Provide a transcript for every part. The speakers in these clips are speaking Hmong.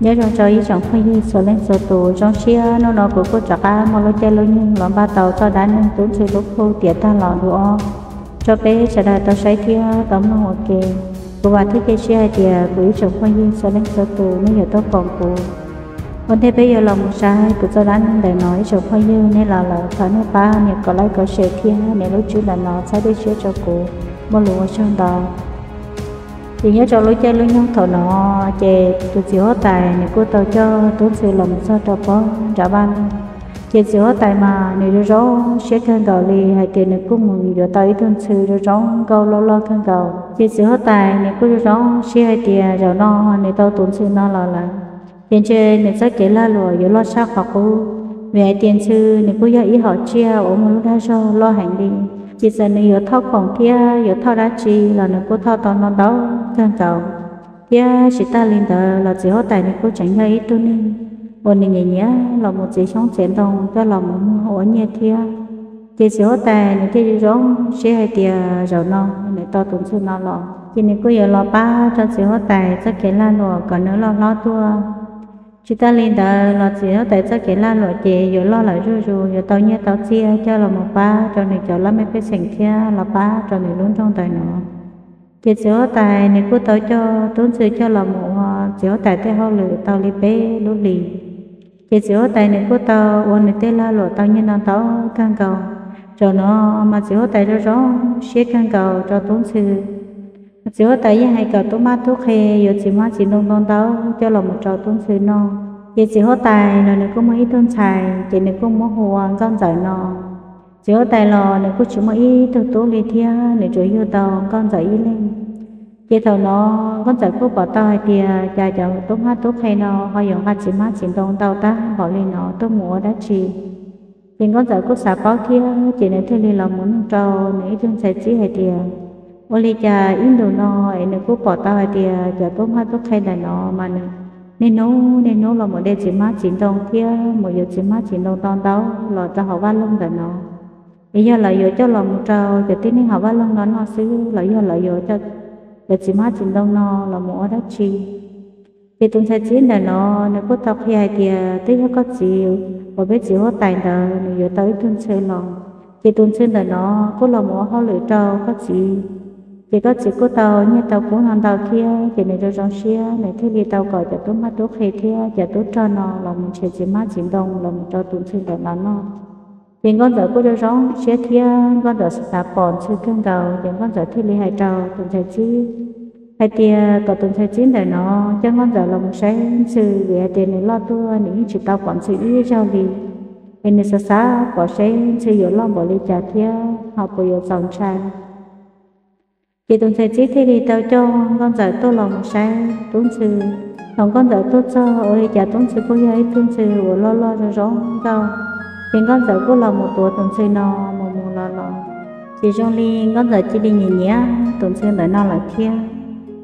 Nyob zoo rau ib tsoom phooj ywg txhua leej txhua tus, zoo siab hnub no kuv kuj rov qab muaj lub caij lub nyoog los npaj tau txoj dab neeg Tub Ntxhw lub khub tiav tag los dua ob tso peb sawv daws tau saib thiab tau mloog ua ke. Kuv vam thiab cia siab hais tias kuv ib tsoom phooj ywg txhua leej txhua tus nej yuav tau koom kuv. Ua ntej peb yuav los mus saib kuv txoj dab neeg ntawm no, ib tsoom phooj ywg nej los lawm thov nej pab nias kom like kom share thiab nias lub tswb ntawm no txhawb siab rau kuv, muaj lus ua tsaug ntau. Ces nyob rau lub caij lub nyoog thaum no, ces tus txiv huab tais nws kuj tau coj Tub Ntxhw los mus txog rau pob nram vaj loog. Ces txiv huab tais mas nws zoo zoo siab kawg nkaus li hais tias nws kuj mus yuav tau ib tug ntxhw zoo zoo nkauj loj loj kawg nkaus. Ces txiv huab tais nws kuj zoo zoo siab hais tias zaum no nws tau tus ntxhw no los lawm, ces ntshe nws txoj kev lag luam yuav loj tshaj qhov qub, vim hais tias ntxhw nws kuj yog ib hom tsiaj uas muaj lub dag zog loj heev li. Ces txawm nws yuav thauj khoom thiab yuav thauj dab tsi los nws kuj thauj tau ntau ntau kawg nkaus. Thiab tsis tas li ntawd los txiv huab tais nws kuj tseem yog ib tug neeg uas nws nyiam nyiam los mus txiav xyoob txiav ntoo coj los mus muag ua nyiaj thiab. Ces txiv huab tais nws thiaj zoo zoo siab hais tias zaum no nws tau tus ntxhw no los ces nws kuj yuav los pab rau txiv huab tais txoj kev lag luam kom nws loj hlob tuaj. Tsis tas li ntawd los txiv huab tais txoj kev lag luam ces yuav loj lawm zuj zus, yuav tau nyiaj tau txiaj coj los mus pab rau nws cov laj mej pej xeem thiab los pab rau nws lub nroog ntawm no. Ces txiv huab tais nws kuj tau coj Tub Ntxhw coj los mus ua txiv huab tais tej hauj lwm tau li peb lub hlis. Ces txiv huab tais nws kuj tau ua nws tej lag luam tau nyiaj ntau ntau kawg nkaus. Zaum no mas txiv huab tais zoo zoo siab kawg nkaus rau Tub Ntxhw. Txiv huab tais yeej hais kom tub mab tub qhe yuav txiv hmab txiv ntoo ntau ntau coj los mus rau Tub Ntxhw noj. Ces txiv huab tais los nws kuj muaj ib tug ntxhais, ces nws kuj muab hu ua Nkauj Ntxawm no. Txiv huab tais los nws kuj tsis muaj ib tug tub li thiab, nws tsuas yug tau Nkauj Ntxawm ib leeg. Ces thaum no Nkauj Ntxawm kuj pom tau hais tias cas cov tub hmab tub qhe no ho yuav nqa txiv hmab txiv ntoo ntau tag npaum li no tuaj mus ua dab tsi. Ces Nkauj Ntxawm kuj xav paub thiab, ces nws thiaj li los mus nug rau nws ib tug ntxhais txib hais tias, ua li cas ib ntus no es nws kuj pom tau hais tias cov tub hmab tub qhe ntawm no mas nws niaj hnub niaj hnub los mus de txiv hmab txiv ntoo thiab mus yuav txiv hmab txiv ntoo ntau ntau los rau hauv vaj loog ntawm no. Es yog lawv yuav coj los mus rau cov tib neeg hauv vaj loog no noj xwb los yog lawv yuav coj cov txiv hmab txiv ntoo no los mus ua dab tsi? Ces tus ntxhais txib ntawm no nws kuj tau qhia hais tias twb yog koj txiv uas peb txiv huab tais ntawd nws yuav tau ib tug ntxhw los, ces tus ntxhw ntawm no kuj los mus ua hauj lwm rau koj txiv. Ces koj txiv kuj tau nyiaj tau kub no ntau thiab, ces nws zoo zoo siab, nws thiaj li tau kom cov tub hmab tub qhe thiab cov tub rog no los mus nrhiav txiv hmab txiv ntoo los mus rau tus ntxhw ntawm no noj. Ces Nkauj Ntxawm kuj zoo zoo siab thiab Nkauj Ntxawm xav pom ntxhw kawg nkaus, ces Nkauj Ntxawm thiaj li hais rau tus ntxhais txib hais tias kom tus ntxhais txib ntawm no coj Nkauj Ntxawm los mus saib ntxhw, vim hais tias nws loj tuaj nws yeej tsis tau pom ntxhw ib zaug li. Es nws xav xav pom saib ntxhw yuav loj npaum li cas thiab ho puas yuav txaus ntshai. Ces tus ntxhais txib thiaj li tau coj Nkauj Ntxawm tuaj los mus saib tub ntxhw. Thaum Nkauj Ntxawm tuaj txog ua li cas tub ntxhw kuj yog ib tug ntxhw uas loj loj zoo zoo nkauj. Ces Nkauj Ntxawm kuj los mus tuav tus ntxhw no mus mus los los, ces zoo li Nkauj Ntxawm cia li nyiam nyiam tus ntxhw ntawm no lawm thiab.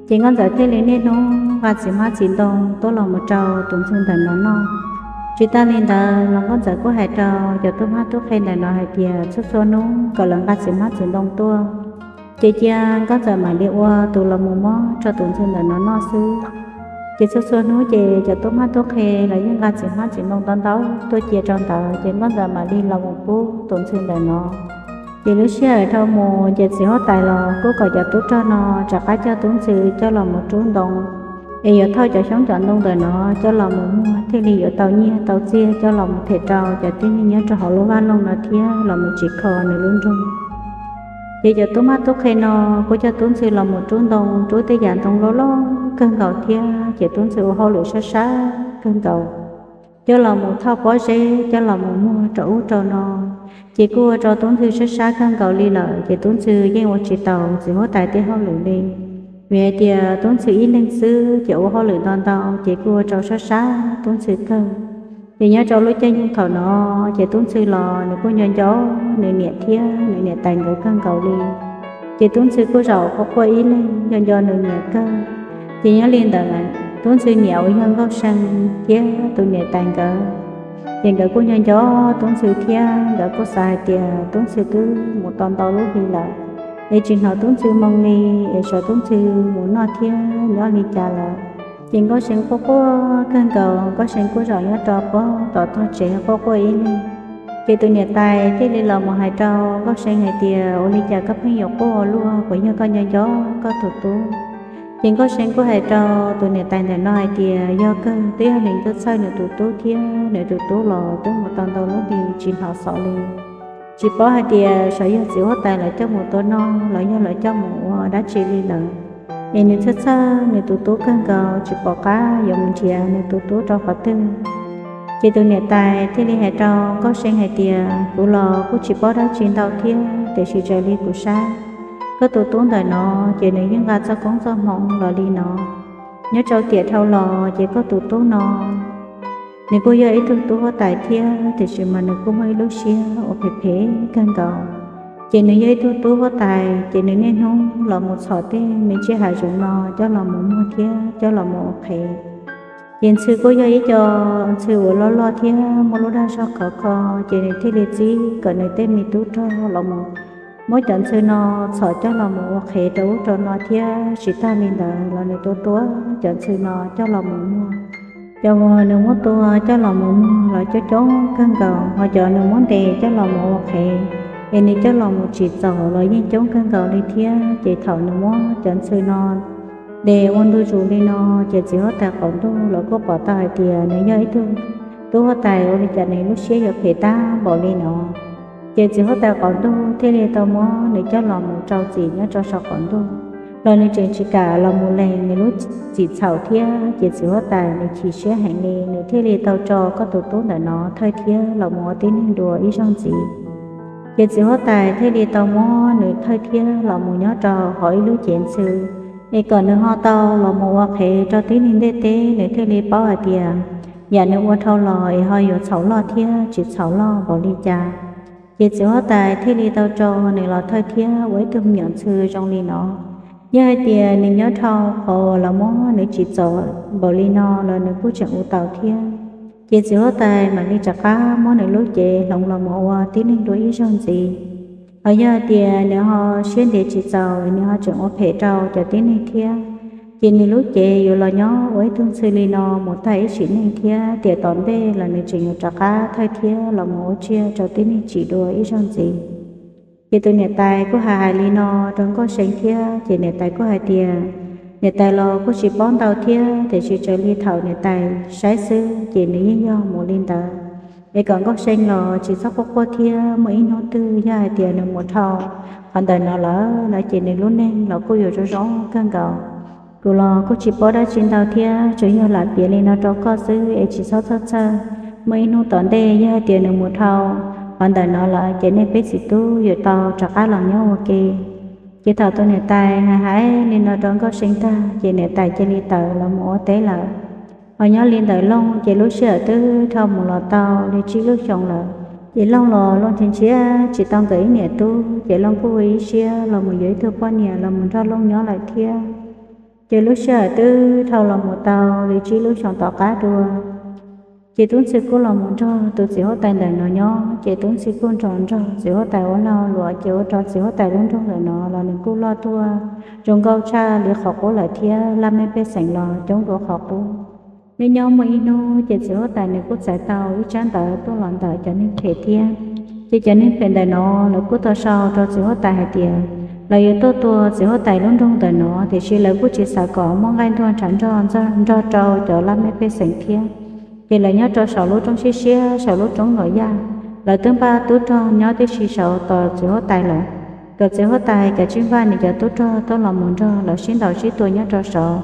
Ces Nkauj Ntxawm thiaj li niaj hnub nqa txiv hmab txiv ntoo tuaj los mus rau tus ntxhw ntawm no noj. Tsis tas li ntawd los Nkauj Ntxawm kuj hais rau cov tub hmab tub qhe ntawm no hais tias txhua txhua hnub kom lawv nqa txiv hmab txiv ntoo tuaj, ces cia Nkauj Ntxawm mam li ua tus los mus muab rau tus ntxhw ntawm no noj xwb. Ces txhua txhua hnub ces cov tub hmab tub qhe los yeej nqa txiv hmab txiv ntoo ntau ntau tuaj cia rau ntawd, ces Nkauj Ntxawm mam li los mus pub tus ntxhw ntawm no. Ces lub sij hawm dhau mus ces txiv huab tais los kuj kom cov tub rog no rov qab coj tub ntxhw coj los mus rub ntoo, es yuav thauj cov xyoob cov ntoo ntawm no coj los mus muag thiaj li yuav tau nyiaj tau txiag coj los mus them rau cov tib neeg nyob rau hauv lub vaj loog no thiab los mus tsim kho nws lub nroog. Ces cov tub mab tub qhe no kuj coj tub ntxhw los mus rub ntoo, rub tej yam ntoo loj loj kawg nkaus thiab ces tub ntxhw ua hauj lwm sab sab kawg nkaus, coj los mus thauj pob zeb coj los mus muag rau ub rau no. Ces kuj ua rau tub ntxhw sab sab kawg nkaus li lawm, ces tub ntxhw yeej ua tsis taus txiv huab tais tej hauj lwm li. Vim hais tias tub ntxhw ib leeg xwb ces ua hauj lwm ntau ntau ces kuj ua rau sab sab tub ntxhw kawg. Ces nyob rau lub caij nyoog thaum no, ces tub ntxhw los nws kuj nco nco nws niam thiab nws niam tais nkawd kawg nkaus li. Ces tub ntxhw kuj zaum quaj quaj ib leeg nco nco nws niam kawg. Ces nyob li ntawd, tub ntxhw niam uas yog Nkauj See thiab tus niam tais nkawd, ces nkawd kuj nco nco tub ntxhw thiab nkawd kuj xav hais tias tub ntxhw twb mus tau ntau lub hli lawm, es tsis hnov tub ntxhw moo li, es xyov tub ntxhw mus noj thiab nyob li cas lawm. Ces Nkauj See quaj quaj kawg nkaus, Nkauj See kuj zaum nyob rau pem tom tog tsev quaj quaj ib leeg. Ces tus niam tais thiaj li los mus hais rau Nkauj See hais tias, ua li cas koj pheej yuav quaj ua luaj, puas yog koj nco nco koj tus tub? Ces Nkauj See kuj hais rau tus niam tais ntawm no hais tias, yog kawg, twb yog nws tuaj txhawj nws tus tub thiab nws tus tub los twb mus tau ntau lub hli tsis hnov xov li. Tsis paub hais tias xyov yog txiv huab tais lawv coj mus tua noj los yog lawv coj mus ua dab tsi li lawm, es nws txhawj txhawj nws tus tub kawg nkaus, tsis pom qab yuav mus nrhiav nws tus tub rau qhov twg. Ces tus niam tais thiaj li hais rau Nkauj See hais tias, kuv los kuj tsis paub dab tsi ntau thiab, tiam sis raws li kuv saib, koj tus tub ntawm no ces nws yeej nqa txoj koob txoj hmoov los li no. Nyob rau tiam dhau los ces koj tus tub no nws kuj yog ib tug tub huab tais thiab, tiam sis mas nws kuj muaj ib lub siab uas phem phem kawg nkaus. Ces nws yog ib tug tub huab tais, ces nws niaj hnub los mus txhom tej me tsiaj hav zoov no coj los mus muag thiab coj los mus ua qhev. Ces ntxhw kuj yog ib co ntxhw uas loj loj thiab muaj lub dag zog khov kho, ces nws thiaj li txib kom nws tej me tub rog los mus muab cov ntxhw no txhom coj los mus ua qhev rau ub rau no thiab. Tsis tag li ntawd los nws tua tua cov ntxhw no coj los mus muag. Cov uas nws muab tua coj los mus muag los coob coob kawg nkaus, ho cov nws muab ntes coj los mus ua qhev es nws coj los mus tsim txom los yeej coob kawg nkaus li thiab. Ces thaum nws muab cov ntxhw no ntes ua ntu zus li no, ces txiv huab tais qaum ntuj los kuj pom tau hais tias nws yog ib tug tub huab tais ua li cas nws lub siab yuav phem tag npaum li no. Ces txiv huab tais qaum ntuj thiaj li tau muab nws coj los mus rau txim nyob rau saum qaum ntuj, los nws tseem tsis kam los mus lees nws lub txim txhaum thiab. Ces txiv huab tais nws chim siab heev li, nws thiaj li tau tso koj tus tub ntawm no thawj thiab los mus ua tib neeg dua ib zaug ntxiv. Ces txiv huab tais thiaj li tau muab nws thawj thiab los mus nyob rau hauv ib lub cev ntxhw, es kom nws ho tau los mus ua qhev rau tib neeg ntiaj teb, nws thiaj li paub hais tias yam nws ua dhau los es ho yuav txhaum loj thiab tsis txhaum loj npaum li cas. Ces txiv huab tais thiaj li tau tso nws los thawj thiab ua ib tug me nyuam ntxhw zoo li no. Yog hais tias nws nyob dhau qhov uas lawv muab nws tsim txom npaum li no los nws kuj tseem ua tau thiab. Ces txiv huab tais mam li rov qab muab nws lub cev hloov los mus ua tib neeg dua ib zaug ntxiv. Ho yog hais tias nws ho siab ntev tsis txaus, nws ho tseem ua phem rau cov tib neeg thiab, ces nws lub cev yuav los nyob ua ib tug ntxhw li no mus tag ib sim neej thiab, tiam tom ntej los nws tseem yuav rov qab thawj thiab los mus ua tsiaj rau tib neeg tsim dua ib zaug ntxiv. Ces tus niam tais kuj hais hais li no rau Nkauj See thiab, ces niam tais kuj hais tias niam tais los kuj tsis paub ntau thiab, tiam sis raws li thaum niam tais saib xwb ces nws yeej yog mus li ntawd. Es kom Nkauj See los tsis txhob quaj quaj thiab, muaj ib hnub twg yog hais tias nws mus dhau qhov ntawm no lawm no ces nws lub neej los kuj yuav zoo zoo kawg nkaus. Kuv los kuj tsis paub dab tsi ntau thiab, tsuas yog lam piav li no rau koj xwb es tsis txhob txhawj txhawj. Muaj ib hnub tom ntej yog hais tias nws mus dhau qhov ntawm no lawm ces nej peb txiv tub yuav tau rov qab los nyob ua ke. Ces thaum tus niam tais hais hais li no rau Nkauj See tag ces niam tais cia li tawm los mus ua teb lawm. Ho nyob li ntawm Looj ces lub sij hawm twb dhau mus los tau li tsib lub xyoos lawm. Ces Looj los Looj ntshai ntshai tsis tau nkawd ib niam tub, ces Looj kuj ua ib siab los mus yuav ib tug poj niam los mus nrog Looj nyob lawm thiab. Ces lub sij hawm twb dhau los mus tau li tsib lub xyoos tom qab dua, ces Tub Ntxhw kuj los mus nrog tus txiv huab tais ntawm no nyob. Ces Tub Ntxhw kuj nrog nrog txiv huab tais ua lag luam, ces ua rau txiv huab tais lub nroog ntawm no los nws kuj loj tuaj zoo nkauj tshaj li qhov qub lawm thiab, laj mej pej xeem los coob dua qhov qub. Nyob nyob muaj ib hnub ces txiv huab tais nws kuj txais tau ib tsab ntawv tuaj los ntawm cov neeg phem thiab. Ces cov neeg phem ntawm no lawv kuj tau sau rau txiv huab tais hais tias lawv yuav tuaj tua txiv huab tais lub nroog ntawm no, tiam sis lawv kuj tsis xav kom muaj nqaij ntuag ntshav nrog nrog rau cov laj mej pej xeem thiab. Ces lawv nyob rau saum lub roob siab siab, saum lub roob Nuam Yaj, lawv twb npaj tub rog nyob tib si saud tos txiv huab tais lawm, kom txiv huab tais kav tsij npaj nws cov tub rog tuaj los mus nrog lawv sib ntaus sib tua nyob rau saud.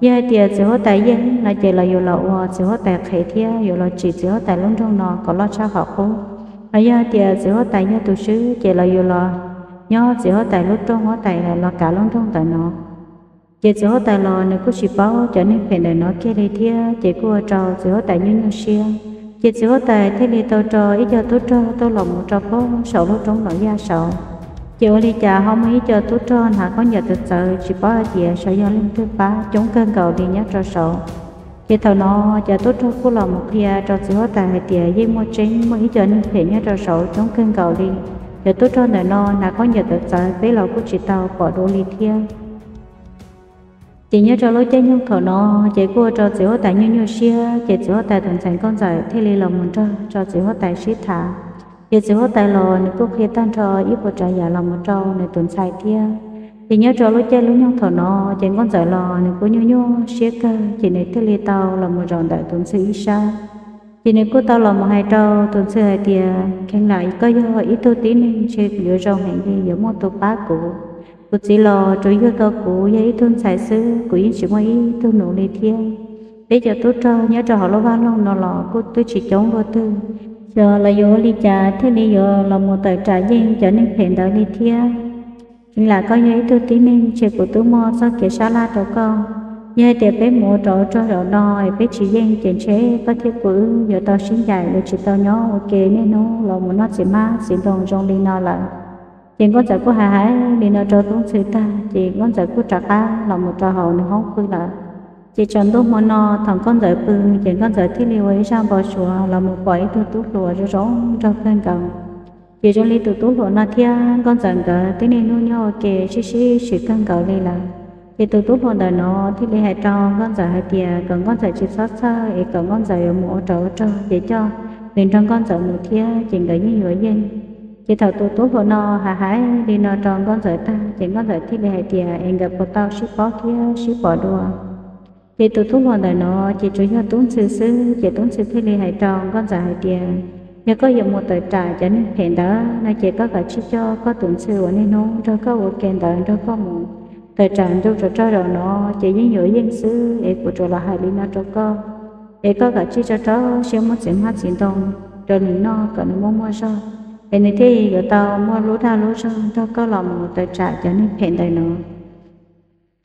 Yog hais tias txiv huab tais yeej no ces lawv yuav los ua txiv huab tais qhev thiab yuav los tsim txiv huab tais lub nroog no kom loj tshaj qhov qub. Los yog hais tias txiv huab tais yog tus swb ces lawv yuav los nyob txiv huab tais lub rooj huab tais los kav lub nroog ntawm no. Ces txiv huab tais los nws kuj tsis paub cov neeg phem ntawm no kiag li thiab, ces kuj ua rau txiv huab tais nyuaj nyuaj siab. Ces txiv huab tais thiaj li tau tso ib co tub rog tuaj los mus rau pem saum lub roob Nuam Yaj saud. Ces ua li cas ho muaj ib co tub rog hnav khaub ncaws txawv txawv tsis paub hais tias xyov yog leej twg pab, coob kawg nkaus li nyob rau saud. Ces thaum no cov tub rog kuj los mus qhia rau txiv huab tais hais tias yeej muaj tseeb, muaj ib co neeg phem nyob rau saud coob kawg nkaus li. Cov tub rog ntawm no hnav khaub ncaws txawv txawv peb los kuj tsis tau pom dua li thiab. Ces nyob rau lub caij nyoog thaum no, ces kuj ua rau txiv huab tais nyuaj nyuaj siab, ces txiv huab tais tus ntxhais nkauj ntxawm thiaj li los mus nrog rau txiv huab tais sib tham. Ces txiv huab tais los nws kuj qhia tag nrho ib puas tsav yam los mus rau nws tus ntxhais thiab. Ces nyob rau lub caij lub nyoog thaum no, ces nkauj ntxawm los nws kuj nyuaj nyuaj siab kawg, ces nws thiaj li tau los mus zaum ntawm tus ntxhw ib sab. Ces nws kuj tau los mus hais rau tus ntxhw hais tias, Kheev lam koj yog ib tug tib neeg ntshe yuav zoo heev li yuav muaj tus pab kuv. Kuv txiv los tsuas yug tau kuv yog ib tug ntxhais xwb, kuv yeej tsis muaj ib tug nus li thiab. Peb cov tub rog nyob rau hauv lub vaj loog no los kuj twb tsis coob luaj twg, xyov lawv yuav ua li cas thiaj li yuav los mus tawm tsam yeej cov neeg phem ntawd li thiab. Kheev lam koj yog ib tug tib neeg ntshe kuv twb muaj txoj kev sab laj rau koj. Yog hais tias peb mus ua rau rog zaum no es peb tsis yeej ces ntshe koj thiab kuv wb yuav tau sib ncaim yuav tsis tau nyob ua ke niaj hnub los mus noj txiv hmab txiv ntoo zoo li no lawm. Ces nkauj ntxawm kuj hais hais li no rau tub ntxhw tag, ces nkauj ntxawm kuj rov qab los mus rau hauv nws hoob pw lawm. Ces tsaus ntuj hmo no thaum nkauj ntxawm pw, ces nkauj ntxawm thiaj li ua ib zaj npau suav los mus pom ib tug tub hluas zoo zoo nraug kawg nkaus. Ces zoo li tus tub hluas no thiab nkauj ntxawm nkawd twb niaj hnub nyob ua ke sib sib swm kawg nkaus li lawm. Ces tus tub hluas ntawm no thiaj li hais rau nkauj ntxawm hais tias kom nkauj ntxawm tsis txhob txhawj es kom nkauj ntxawm yuav mus ua rau ua rog ces coj nws nrog nkauj ntxawm mus thiab ces nkawd yeej yuav yeej. Ces thaum tus tub hluas no hais hais li no rau nkauj ntxawm tag, ces nkauj ntxawm thiaj li hais tias es nkawd puas tau sib paub thiab sib pom dua? Ces tus tub hluas ntawm no ces tsuas yog tub ntxhw xwb, ces tub ntxhw thiaj li hais rau nkauj ntxawm hais tias, Yog koj yuav mus tawm tsam cov neeg phem ntawd no ces koj kav tsij coj koj tus ntxhw uas niaj hnub nrog koj ua ke ntawd nrog koj mus tawm tsam ntuj tsov rog zaum no, ces yeej yuav yeej xwb es kuv tsuas los hais li no rau koj. Es koj kav tsij rau rau siab muab txiv hmab txiv ntoo rau nws noj kom nws muaj muaj zog, es nws thiaj yuav tau muaj lub dag lub zog nrog koj los mus tawm tsam cov neeg phem ntawm no.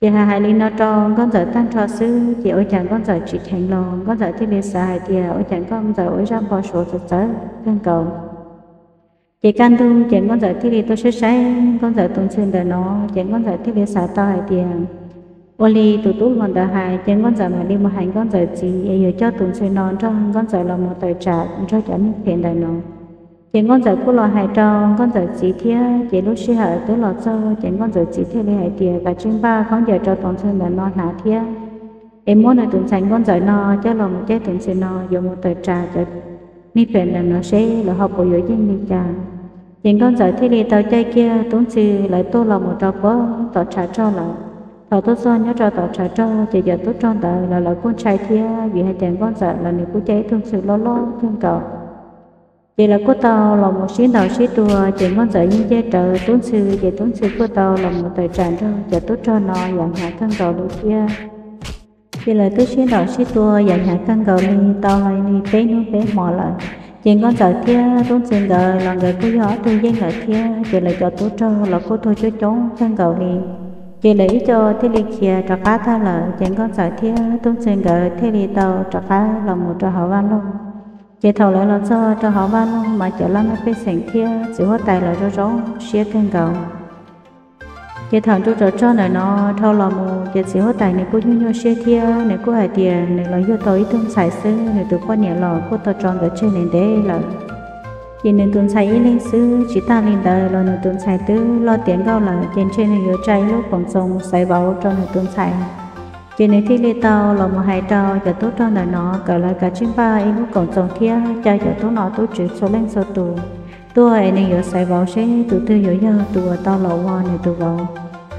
Ces hais hais li no rau nkauj ntxawm tag nrho xwb, ces ua cas nkauj ntxawm tsis kheev los, nkauj ntxawm thiaj li xav hais tias ua cas nkauj ntxawm ua ib zaj npau suav txawv txawv kawg nkaus. Ces kaj ntug ces nkauj ntxawm thiaj li tuaj saib saib nkauj ntxawm tus ntxhw ntawm no, ces nkauj ntxawm thiaj li xav tau hais tias ua li tus tub hluas ntawd hais, ces nkauj ntxawm mam li mus hais nkauj ntxawm txiv es yuav coj tus ntxhw no nrog nkauj ntxawm los mus tawm tsam nrog cov neeg phem ntawm no. Ces nkauj ntxawm kuj los hais rau nkauj ntxawm txiv thiab, ces lub sij hawm twb los txog, ces nkauj ntxawm txiv thiaj li hais tias, Kav tsij npaj khaub ncaws rau tus ntxhw ntawm no hnav thiab, es muab nws tus ntxhais nkauj ntxawm no coj los mus caij tus ntxhw no yuav mus tawm tsam cov neeg phem ntawm no seb lawv ho puas yuav yeej li cas. Ces nkauj ntxawm thiaj li tau caij kiag tub ntxhw lawv tuaj los mus rau puag tom tshav rog lawm. Thaum tuaj txog nyob rau tom tshav rog, ces cov tub rog ntawd los lawv kuj ntshai thiab, vim hais tias nkauj ntxawm los nws kuj caij ib tug ntxhw loj loj kawg nkaus. Ces lawv kuj tau los mus sib ntaus sib tua, ces nkauj ntxawm yeej caij rawv tub ntxhw, ces tub ntxhw kuj tau los mus tawm tsam nrog cov tub rog no yam hnyav kawg nkaus li thiab. Ces lawv twb sib ntaus sib tua yam hnyav kawg nkaus li tau li peb hnub peb hmo lawm. Ces nkauj ntxawm thiab tub ntxhw nkawd los nkawd kuj yog ob tug yeej lawm thiab, ces lawv cov tub rog los kuj tuag coob coob kawg nkaus li. Ces lawv ib co thiaj li khiav rov qab tag lawm, ces nkauj ntxawm thiab tub ntxhw nkawd thiaj li tau rov qab los mus rau hauv vaj loog. Ces thaum lawv los txog rau hauv vaj loog mas cov laj mej pej xeem thiab txiv huab tais los zoo zoo siab kawg nkaus. Ces thaum ntuj tsov rog ntawm no dhau los mus, ces txiv huab tais nws kuj nyuaj nyuaj siab thiab, nws kuj hais tias nws los yug tau ib tug ntxhais xwb, nws tus poj niam los kuj tau tso nkawd tseg ntev ntev lawm. Ces nws tus ntxhais ib leeg xwb, tsis tag li ntawd los nws tus ntxhais twb loj tiav nkauj lawm, ces ntshe nws yuav tsa ib lub koom txoos xaiv vauv rau nws tus ntxhais. Ces nws thiaj li tau los mus hais rau cov tub rog ntawm no kom lawv kav tsij npaj ib lub koom txoos thiab caw cov tub nom tub tswv txhua leej txhua tus tuaj es nws yuav xaiv vauv seb tus twg yuav yog tus uas tau los ua nws tus vauv,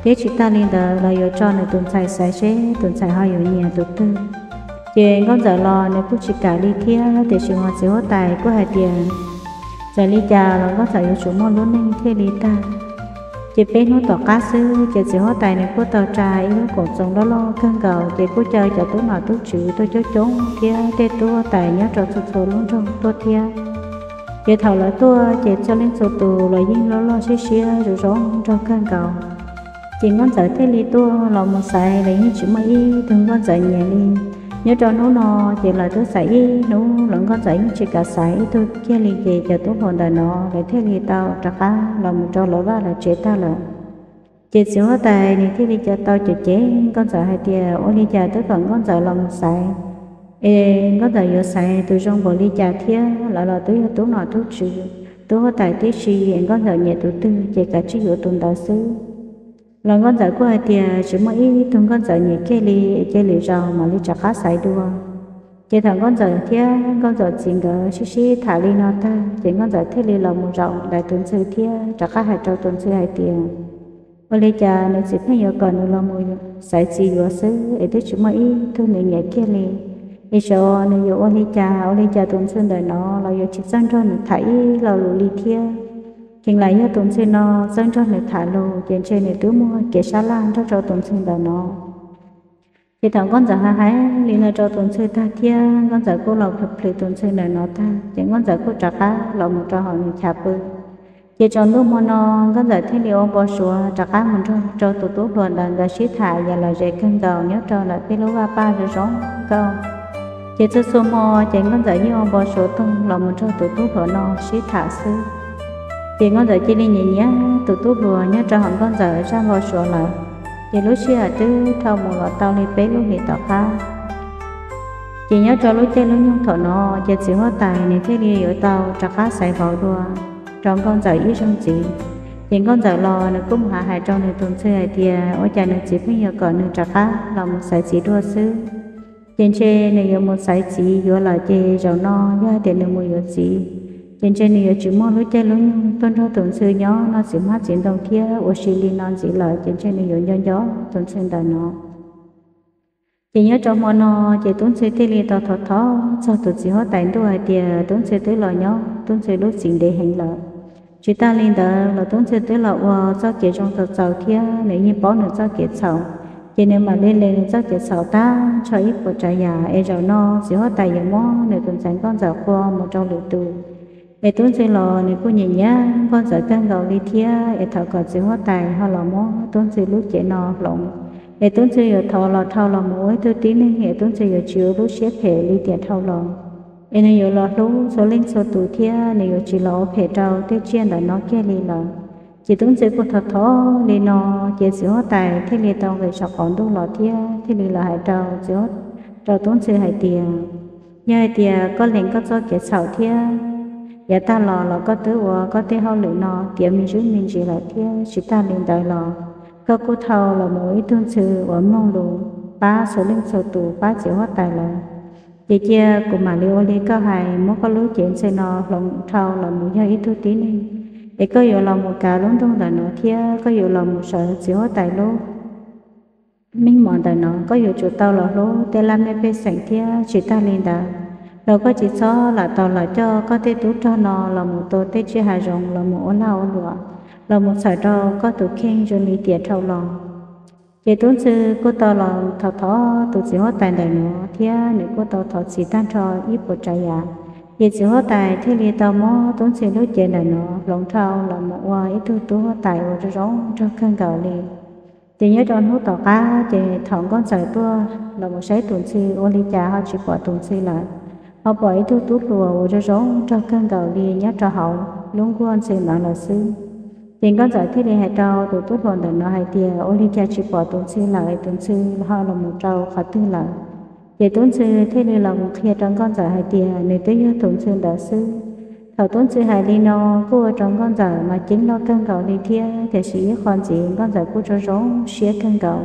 thiab tsis tag li ntawd los yuav tso nws tus ntxhais xaiv seb tus ntxhais ho yuav nyiam tus twg. Ces nkauj ntxawm los nws kuj tsis kam li thiab, tiam sis mas txiv huab tais kuj hais tias txawm li cas los nkauj ntxawm yuav tsum muaj lub neej thiaj li tag. Ces peb hnub tom qab xwb, ces txiv huab tais nws kuj tau tsa ib lub koom txoos loj loj kawg nkaus, ces kuj caw cov tub nom tub tswv tuaj coob coob thiab tej tub huab tais nyob rau txhua txhua lub nroog tuaj thiab. Ces thaum lawv tuaj, ces txhua leej txhua tus los yeej loj loj siab siab zoo zoo nraug kawg nkaus. Ces nkauj ntxawm thiaj li tuaj los mus xaiv, los yeej tsis muaj ib tug nkauj ntxawm nyiam li. Nyob rau hnub no, ces lawv twb xaiv ib hnub los nkauj ntxawm yeej tsis kam xaiv ib tug kiag li, ces cov tub hluas ntawm no lawv thiaj li tau rov qab los mus rau lawv vaj lawv tsev tag lawm. Ces txiv huab tais nws thiaj li tau cem cem nkauj ntxawm hais tias ua li cas twb kom nkauj ntxawm los mus xaiv, es nkauj ntxawm yuav xaiv tus zoo npaum li cas thiab, lawv los twb yog tub nom tub tswv, tub huab tais tib si, es nkauj ntxawm nyiam tus twg ces kav tsij yuav tus ntawd xwb. Los nkauj ntxawm kuj hais tias tsis muaj ib tug nkauj ntxawm nyiam kiag li, es cia lwm zaus mam li rov qab xaiv dua. Ces thaum nkauj ntxawm thiab nkauj ntxawm txiv nkawd sib sib tham li no tag, ces nkauj ntxawm thiaj li los mus zaum ntawm tus ntxhw thiab rov qab hais rau tus ntxhw hais tias, ua li cas nws txiv pheej yuav kom nws los mus xaiv txiv yuav xwb es twb tsis muaj ib tug nws nyiam kiag li. Es xyov nws yuav ua li cas, ua li cas tus ntxhw ntawm no los yuav tsis txawj nrog nws tham ib lo lus li thiab. Kheev lam yog tus ntxhw no txawj nrog nws tham lus, ces ntshe nws twb muaj kev sab laj nrog rau tus ntxhw ntawm no. Ces thaum nkauj ntxawm hais hais li no rau tus ntxhw tag thiab nkauj ntxawm kuj los plhws plhws tus ntxhw ntawm no tag, ces nkauj ntxawm kuj rov qab los mus rau hauv nws chav pw. Ces tsaus ntuj hmo no nkauj ntxawm thiaj li ua npau suav rov qab mus nrog rau tus tub hluas ntawd nkawd sib tham yam lom zem kawg nkaus nyob rau ntawm peb lub vaj paj zoo zoo nkauj. Ces txhua txhua hmo ces nkauj ntxawm yeej ua npau suav tuag los mus nrog tus tub hluas no sib tham xwb. Ces nkauj ntxawm cia li nyiam nyiam tus tub hluas nyob rau hauv nkauj ntxawm zaj npau suav lawm. Ces lub sij hawm twb dhau mus los tau li peb lub hlis tom qab. Ces nyob rau lub caij lub nyoog thaum no, ces txiv huab tais nws thiaj li yuav tau rov qab xaiv vauv dua rau nkauj ntxawm ib zaug ntxiv. Ces nkauj ntxawm los nws kuj mus hais hais rau nws tus ntxhw hais tias ua cas nws txiv pheej yuav kom nws rov qab los mus xaiv txiv dua xwb. Ces ntshe nws yuav mus xaiv txiv yuav lawm, ces zaum no yog hais tias nws mus yuav txiv, ces ntshe nws yuav tsis muaj lub caij lub nyoog tuaj nrog tus ntxhw nyob noj txiv hmab txiv ntoo thiab ua si li no ntxiv lawm, ces ntshe nws yuav nco nco tus ntxhw ntawm no. Ces nyob rau hmo no, ces tub ntxhw thiaj li tau thov thov txog tus txiv huab tais ntuj hais tias tub ntxhw twb los nyob tub ntxhw lub txim ntev heev lawm. Tsis tas li ntawd los tub ntxhw twb los ua txoj kev zoo txaus txaus thiab nws yeej paub nws txoj kev txhaum, ces nws mam li lees nws txoj kev txhaum tag nrho ib puas tsav yam, es zaum no txiv huab tais yuav muab nws tus ntxhais nkauj ntxawm qua mus rau lwm tus. Es tub ntxhw los nws kuj nyiam nyiam nkauj ntxawm kawg nkaus li thiab, es thov kom txiv huab tais ho los muab tub ntxhw lub cev no hloov. Es tub ntxhw yuav thov los dhau los mus ua ib tug tib neeg, es tub ntxhw yuav tsis ua lub siab phem li tiam dhau los, es nws yuav los hlub txhua leej txhua tus thiab nws yuav tsis los ua phem rau tej tsiaj ntawm no kiag li lawm. Ces tub ntxhw kuj thov thov li no, ces txiv huab tais thiaj li tau nqis saum qaum ntuj los thiab thiaj li los hais rau txiv huab, rau tub ntxhw hais tias, yog hais tias koj lees koj txoj kev txhaum thiab yav tag los los koj twb ua koj tej hauj lwm no tiav me ntsis me ntsis lawm thiab, tsis tas li ntawd los koj kuj dhau los mus ua ib tug ntxhw uas mloog lus pab txhua leej txhua tus, pab txiv huab tais lawm. Ces cia kuv mam li ua li koj hais, muab koj lub cev ntxhw no hloov dhau los mus yog ib tug tib neeg, es koj yuav los mus kav lub nroog ntawm no thiab koj yuav los mus sawv txiv huab tais lub meej mom ntawm no, koj yuav tsum tau los hlub tej laj mej pej xeem thiab, tsis tas li ntawd los koj tsis txhob lam tau los coj koj tej tub rog no los mus tua tej tsiaj hav zoov los mus ua lag ua luam, los mus txhawm rau koj tus kheej zoo li tiam dhau los. Ces tub ntxhw kuj tau los thov thov tus txiv huab tais ntawm no thiab nws kuj tau thov txim tag nrho ib puas tsav yam. Ces txiv huab tais thiaj li tau muab tub ntxhw lub cev ntawm no hloov dhau los mus ua ib tug tub huab tais uas zoo zoo nraug kawg nkaus li. Ces nyob rau hnub tom qab, ces thaum nkauj ntxawm tuaj los mus saib tus ntxhw ua li cas ho tsis pom tus ntxhw lawm, ho pom ib tug tub hluas uas zoo zoo nraug kawg nkaus li nyob rau hauv lub nkuaj ntxhw ntawd lawm xwb. Ces nkauj ntxawm thiaj li hais rau tus tub hluas ntawm no hais tias ua li cas tsis pom tus ntxhw lawm, tus ntxhw ho los mus rau qhov twg lawm. Ces tub ntxhw thiaj li los mus qhia rau nkauj ntxawm hais tias nws twb yog tus ntxhw ntawd xwb. Thaum tub ntxhw hais li no kuj ua rau nkauj ntxawm mas ceeb loj kawg nkaus li thiab, tiam sis ib qho ntxiv nkauj ntxawm kuj zoo zoo siab kawg nkaus.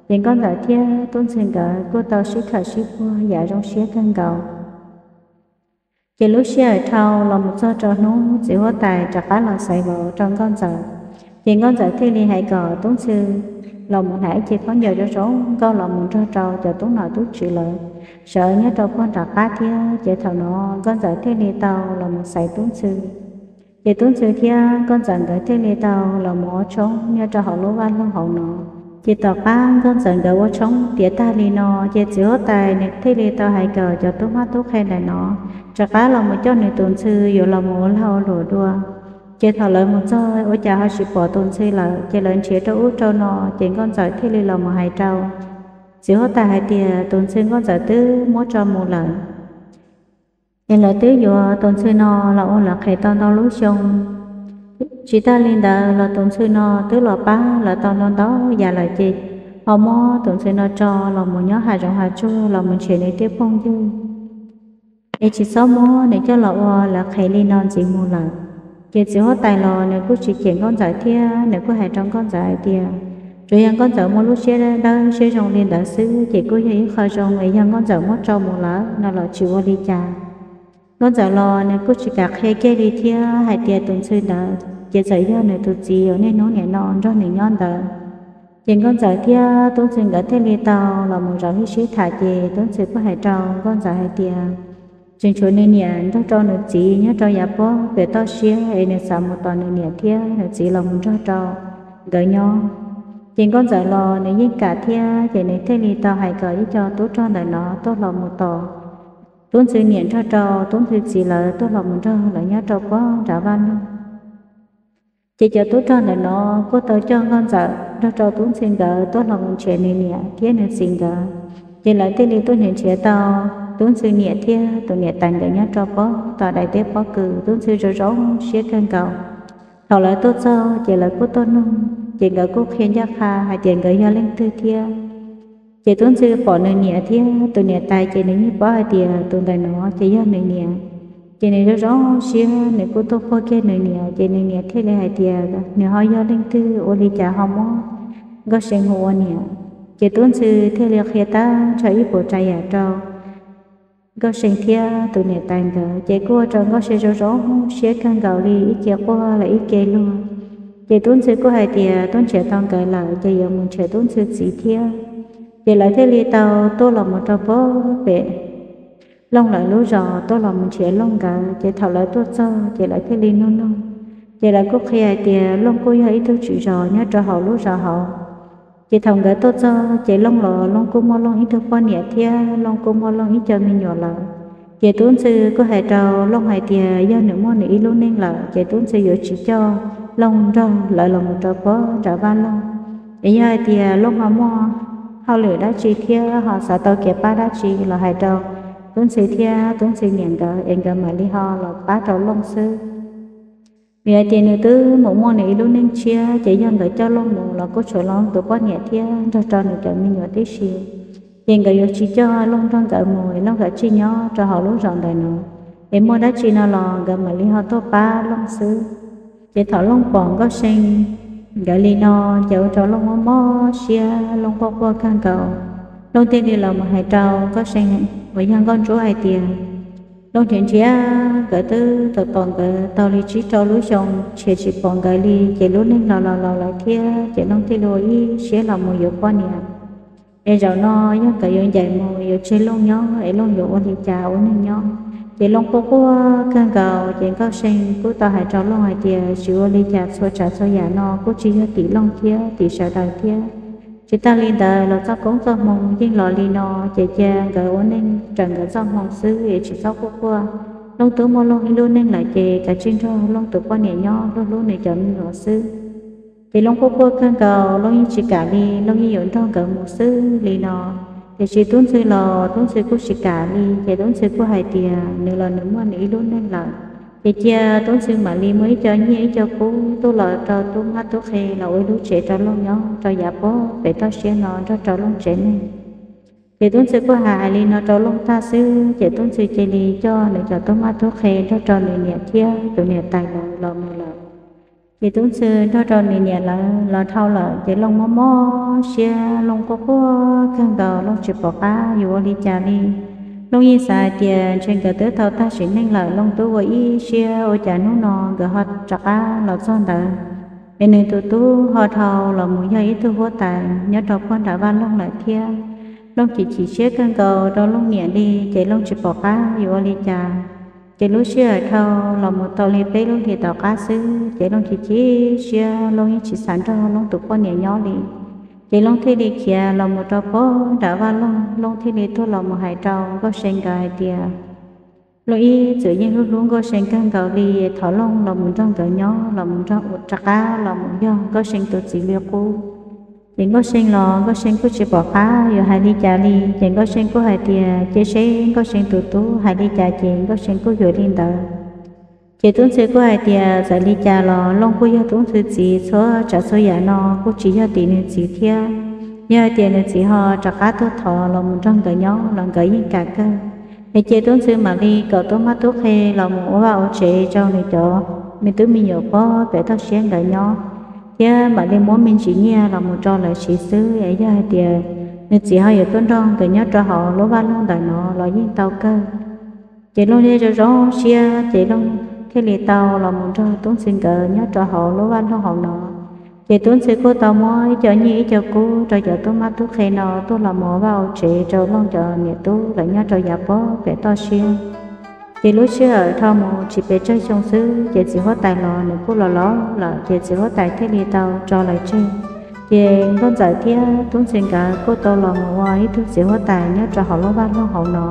Ces nkauj ntxawm thiab tub ntxhw nkawd kuj tau sib khawm sib puag yam zoo siab kawg nkaus. Ces lub sij hawm dhau los mus txog rau hnub txiv huab tais rov qab los xaiv vauv rau nkauj ntxawm, ces nkauj ntxawm thiaj li hais kom tub ntxhw los mus hnav ib ce khaub ncaws zoo zoo nkauj los mus nrog rau cov tub nom tub tswv lawv sawv nyob rau puag nram qab thiab. Ces thaum no nkauj ntxawm thiaj li tau los mus xaiv tub ntxhw. Ces tub ntxhw thiab nkauj ntxawm nkawd thiaj li tau los mus ua tshoob nyob rau hauv lub vaj loog hauv no. Ces tom qab nkauj ntxawm nkawd ua tshoob tiav tag li no, ces txiv huab tais nws thiaj li tau hais kom cov tub mab tub qhe ntawm no rov qab los mus coj nws tus ntxhw yuav los mus ua lag ua luam dua. Ces thaum lawv mus txog ua cas ho tsis pom tus ntxhw lawm, ces lawv nrhiav rau ub rau no, ces nkauj ntxawm thiaj li los mus hais rau txiv huab tais hais tias tus ntxhw nkauj ntxawm twb muab tso mus lawm. Es lawv twb yuav tus ntxhw no los ua lawv qhev tau ntau lub xyoo. Tsis tas li ntawd los tus ntxhw no twb los pab lawv tau ntau ntau yam lawm, ces ho muab tus ntxhw no tso los mus nyob hav zoov hav tsuag los mus nrhiav nws tej phooj ywg, es tsis txhob muab nws coj los ua lawv qhev li no ntxiv mus lawm. Ces txiv huab tais los nws kuj tsis cem nkauj ntxawm thiab nws kuj hais rau nkauj ntxawm hais tias Tsuas yog Nkauj Ntxawm muaj lub siab dawb siab zoo li ntawd xwb ces kuj yog ib qho zoo es yog Nkauj Ntxawm muab tso mus lawm no los tsis ua li cas. Nkauj Ntxawm los nws kuj tsis kam qhia kiag li thiab hais tias tus ntxhw ntawd ces txawm yog nws tus txiv uas niaj hnub nim no nrog nws nyob ntawd. Ces Nkauj Ntxawm thiab Tub Ntxhw nkawd thiaj li tau los mus zaum sib tham ces Tub Ntxhw kuj hais rau Nkauj Ntxawm hais tias tseem tshuav nws niam nrog rau nws txiv nyob rau yav pob pem toj siab es nws xav mus tos nws niam thiab nws txiv los mus nrog rau nkawd nyob. Ces Nkauj Ntxawm los nws yeej kam thiab ces nws thiaj li tau hais kom ib co tub rog ntawm no tuaj los mus tos Tub Ntxhw niam nrog rau Tub Ntxhw txiv lawv tuaj los mus nrog lawv nyob rau pob nram vaj loog. Ces cov tub rog ntawm no kuj tau coj Nkauj Ntxawm nrog rau Tub Ntxhw nkawd tuaj los mus nrhiav nws niam thiab nws txiv nkawd. Ces lawv thiaj li tuaj nrhiav nrhiav tau Tub Ntxhw niam thiab tus niam tais nkawd nyob rau pob tom daim teb pob kws. Tub Ntxhw zoo zoo siab kawg nkaus. Thaum lawv tuaj txog ces lawv kuj tuaj nug ces nkawd kuj qhia ncaj qha hais tias nkawd yog leej twg thiab. Ces Tub Ntxhw pom nws niam thiab tus niam tais ces nws yeej paub hais tias tus ntawm no ces yog nws niam. Ces nws zoo zoo siab, nws kuj tuaj quaj kiag nws niam ces nws niam thiaj li hais tias nws ho yog leej twg ua li cas ho muab Nkauj See hu ua niam. Ces Tub Ntxhw thiaj li qhia tag nrho ib puas tsav yam rau Nkauj See thiab tus niam tais nkawd ces kuj ua rau Nkauj See zoo zoo siab kawg nkaus li, ib ce quaj los ib ce luag. Ces Tub Ntxhw kuj hais tias tuaj nrhiav tau nkawd lawm ces yuav mus nrhiav Tub Ntxhw txiv thiab. Ces lawv thiaj li tau tuaj los mus rau pob pem Looj lawv lub zos tuaj los mus nrhiav Looj nkawd. Ces thaum lawv tuaj txog ces lawv thiaj li nug nug, ces lawv kuj qhia hais tias Looj kuj yog ib tug tswv zos nyob rau hauv lub zos hauv. Ces thaum nkawd tuaj txog ces Looj los Looj kuj muaj Looj ib tug poj niam thiab Looj kuj muaj Looj ib co me nyuam lawm. Ces Tub Ntxhw kuj hais rau Looj hais tias yog nws muaj nws ib lub neej lawm ces Tub Ntxhw yuav tsis coj Looj nrog lawv los mus rau pob nram vaj loog. Es yog hais tias Looj ho muaj hauj lwm dab tsi thiab ho xav tau kev pab dab tsi los hais rau Tub Ntxhw thiab Tub Ntxhw niam nkawd es nkawd mam li ho los pab rau Looj xwb. Vim hais tias nws twb mus muaj nws ib lub neej tshiab ces yog nkawd coj Looj mus los kuj tshuav Looj tus poj niam thiab nrog rau nws cov me nyuam tib si. Ces nkawd yuav tsis coj Looj nrog nkawd mus, Looj kav tsij nyob rau hauv lub zos ntawm no, es muaj dab tsi no los nkawd mam li ho tuaj pab Looj xwb. Ces thaum Looj pom Nkauj See nkawd li no ces ua rau Looj mob mob siab, Looj quaj quaj kawg nkaus. Looj thiaj li los mus hais rau Nkauj See uas yog Nkauj Ntsuab hais tias Looj nrhiav nrhiav nkawd twb tom tom nkawd tau li tsib rau lub xyoo nrhiav tsis pom nkawd li, ces lub neej los los laus lawm thiab, ces Looj thiaj li ua ib siab los mus yuav poj niam. Es zaum no yog nkawd yuav ncaim mus yuav tseg Looj nyob es Looj yuav ua li cas ua neej nyob? Ces Looj quaj quaj kawg nkaus, ces Nkauj See kuj tau hais rau Looj hais tias tsis ua li cas, txhua tsav txhua yam no kuj tsis yog tim Looj thiab tim sawv daws thiab. Tsis tag li ntawd los txoj koob txoj hmoo yeej los li no, ces cia nkawd ua neej raws nkawd txoj hmoo xwb es tsis txhob quaj quaj. Looj twb muaj Looj ib lub neej lawm ces kav tsij nrog Looj tus poj niam nyob, Looj hlub nws cov me nyuam xwb. Ces Looj quaj quaj kawg nkaus, Looj yeej tsis kam li, Looj yeej yuav nrog nkawd mus xwb li no. Tiam sis Tub Ntxhw los Tub Ntxhw kuj tsis kam li, ces Tub Ntxhw kuj hais tias nws los nws muaj nws ib lub neej lawm, ces cia Tub Ntxhw mam li muaj ib co nyiaj ib co kub tuaj los rau tub mab tub qhe los ua ib lub tsev rau Looj nyob rau yav pob pem toj siab no nrog rau Looj tsev neeg. Ces Tub Ntxhw kuj hais hais li no rau Looj tag xwb, ces Tub Ntxhw cia li coj nws cov tub mab tub qhe nrog rau nws niam thiab tus niam tais lawv los mus lawm. Ces Tub Ntxhw nrog rau nws niam lawv los dhau lawm, ces Looj mob mob siab, Looj quaj quaj kawg nkaus, Looj tsis pom qab yuav ua li cas li. Looj yeej xav hais tias ntshe nkawd twb tau tag sim neej lawm, Looj twb ua ib siab ua cas hnub no nkawd ho rov qab los txog ntawd, es nws tus tub ho dhau los mus yog ib tug huab tais nyob rau puag nram vaj loog lawm thiab. Looj chim chim siab kawg nkaus rau Looj niam li, ces Looj tsis pom qab yuav ua li cas. Ces lub sij hawm dhau los mus tau li peb lub hlis tom qab xwb, ces Looj chim chim siab, Looj yeej tsis xav nrog Looj tus poj niam nyob li. Ces Looj thiaj li khiav los mus rau puag nram vaj loog, Looj thiaj li tuaj los mus hais rau Nkauj See nkawd hais tias Looj ib txwm yeej hlub hlub Nkauj See kawg nkaus li, thov Looj los mus nrog nkawd nyob, los mus nrog rov qab los mus yog Nkauj See tus txiv li qub. Ces Nkauj See los Nkauj See kuj tsis pom qab yuav hais li cas li, ces Nkauj See kuj hais tias cia seb Nkauj See tus tub hais li cas ces Nkauj See kuj yuav li ntawd. Ces Tub Ntxhw kuj hais tias txawm li cas los Looj kuj yog Tub Ntxhw txiv, txhua tsav txhua yam no kuj tsis yog tim nws txiv thiab. Yog hais tias nws txiv ho rov qab tuaj thov los mus nrog nkawd nyob los nkawd yeej kam kawg. Es cia Tub Ntxhw mam li kom tub mab tub qhe los mus ua vaj ua tsev rau nws cov me tub me nyuam pob pem toj siab nkawd nyob. thiab mam li muab me ntsis nyiaj los mus rau lawv siv xwb es yog hais tias nws txiv ho yuav tuaj nrog nkawd nyob rau hauv lub vaj loog ntawm no los yeej tau kawg. Ces Looj thiaj zoo zoo siab ces Looj thiaj li tau los mus nrog tub ntxhw nkawd nyob rau hauv lub vaj loog hauv no. Ces tub ntxhw kuj tau muab ib co nyiaj ib co kub rau cov tub mab tub qhe no tuaj los mus ua vaj ua tsev rau Looj cov niam tub lawv nyob rau yav puag pem toj siab. Ces lub sij hawm dhau mus tsis pes tsawg xyoo xwb ces txiv huab tais los nws kuj los laus lawm ces txiv huab tais thiaj li tau tso lawv tseg. Ces nkauj ntxawm thiab tub ntxhw nkawd kuj tau los mus ua ib tug txiv huab tais nyob rau hauv lub vaj loog hauv no.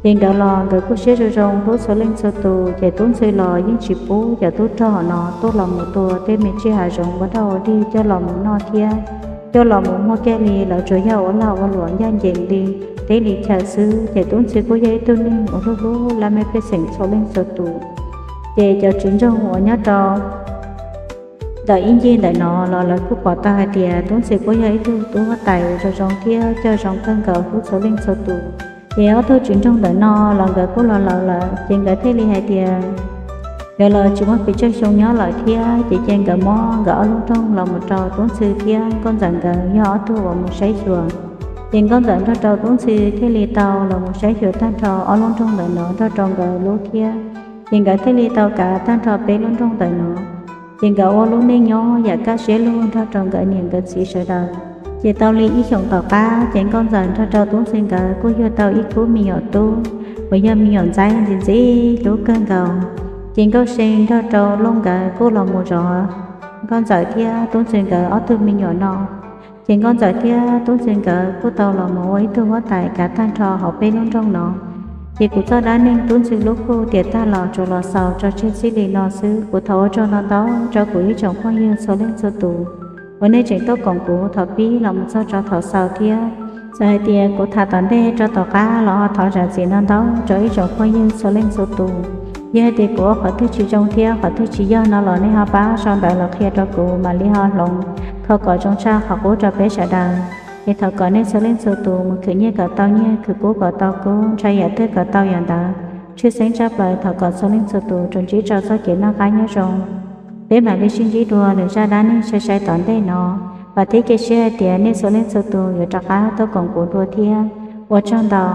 Ces nkawd los nkawd kuj siab zoo zoo hlub txhua leej txhua tus, ces tub ntxhw los yeej tsis pub cov tub rog no tuaj los mus tua tej me tsiaj hav zoov ua daj ua dig coj los mus noj thiab coj los mus muag kiag li, lawv tsuas yog ua lag ua luam ncaj ncees li teb li chaw xwb. Ces tub ntxhw kuj yog ib tug neeg uas hlub hlub laj mej pej xeem txhua leej txhua tus. Ces cov txiv ntxawm uas nyob rau ntawm ib ncig ntawm no los lawv kuj pom tau hais tias tub ntxhw kuj yog ib tug tub huab tais zoo zoo thiab coj zoo kawg nkaus hlub txhua leej txhua tus. Ces ob tug txiv ntxawm ntawm no los nkawd kuj los laus lawm ces nkawd thiaj li hais tias nkawd los tsis muaj pes tsawg xyoo nyob lawm thiab ces cia nkawd muab nkawd ob lub nroog los mus rau tub ntxhw thiab nkauj ntxawm nkawd yog ob tug uas mus saib xyuas. Ces nkauj ntxawm nrog rau tub ntxhw thiaj li tau los mus saib xyuas tag nrho ob lub nroog ntawm no nrog rau nkawd lub thiab. Ces nkawd thiaj li tau kav tag nrho peb lub nroog ntawm no. Ces nkawd ua lub neej nyob yam kaj siab lug nrog rau nkawd niam nkawd txiv sawv daws. Ces tau li ib xyoos tom qab ces nkauj ntxawm nrog rau tub ntxhw nkawd kuj yug tau ib khub me nyuam tub uas yog me nyuam ntxaib ntxim ntxim hlub kawg nkaus. Ces nkauj see nrog rau Looj nkawd kuj los mus zov nkauj ntxawm thiab tub ntxhw nkawd ob tug me nyuam no. Ces nkauj ntxawm thiab tub ntxhw nkawd kuj tau los mus ua ib tug huab tais kav tag nrho hauv peb lub nroog no. Ces kuv txoj dab neeg tub ntxhw lub kuj tiam tag los tsuas los xaus tso tseg txij li no xwb. Kuv thov ua tsaug ntau ntau rau kuv ib tsoom phooj ywg txhua leej txhua tus uas nej tseem tuaj koom kuv thaum pib los mus txog rau thaum xaus thiab. Txawm hais tias kuv tham tom ntej rau tom qab los ho thov zam txim ntau ntau rau ib tsoom phooj ywg txhua leej txhua tus. Yog hais tias kuv ua qhov twg tsis zoo thiab qhov twg tsis yog no los nej ho pab sau ntawv los qhia rau kuv mam li ho hloov kho kom zoo tshaj qhov qub rau peb sawv daws. Ces thov kom nej txhua leej txhua tus mus khwv nyiaj kom tau nyiaj, khwv kub kom tau kub, ntshai yam twg kom tau yam ntawd. Tshwj xeeb tshaj plaws thov kom txhua leej txhua tus rau ntsib rau txoj kev noj qab nyob zoo. Peb mam li sib ntsib dua lwm zaj dab neeg sai sai tom ntej no. Vam thiab cia siab hais tias nej txhua leej txhua tus yuav rov qab tuaj koom kuv dua thiab. Ua tsaug ntau.